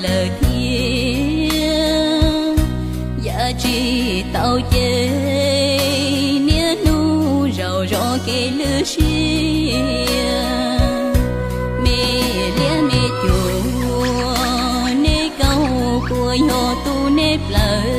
lawm thiab. Yam tsis tau ces niaj hnub zaum zov kev lwj siab. Me liab me cuam, neb kaug puas yog tu neb plawv?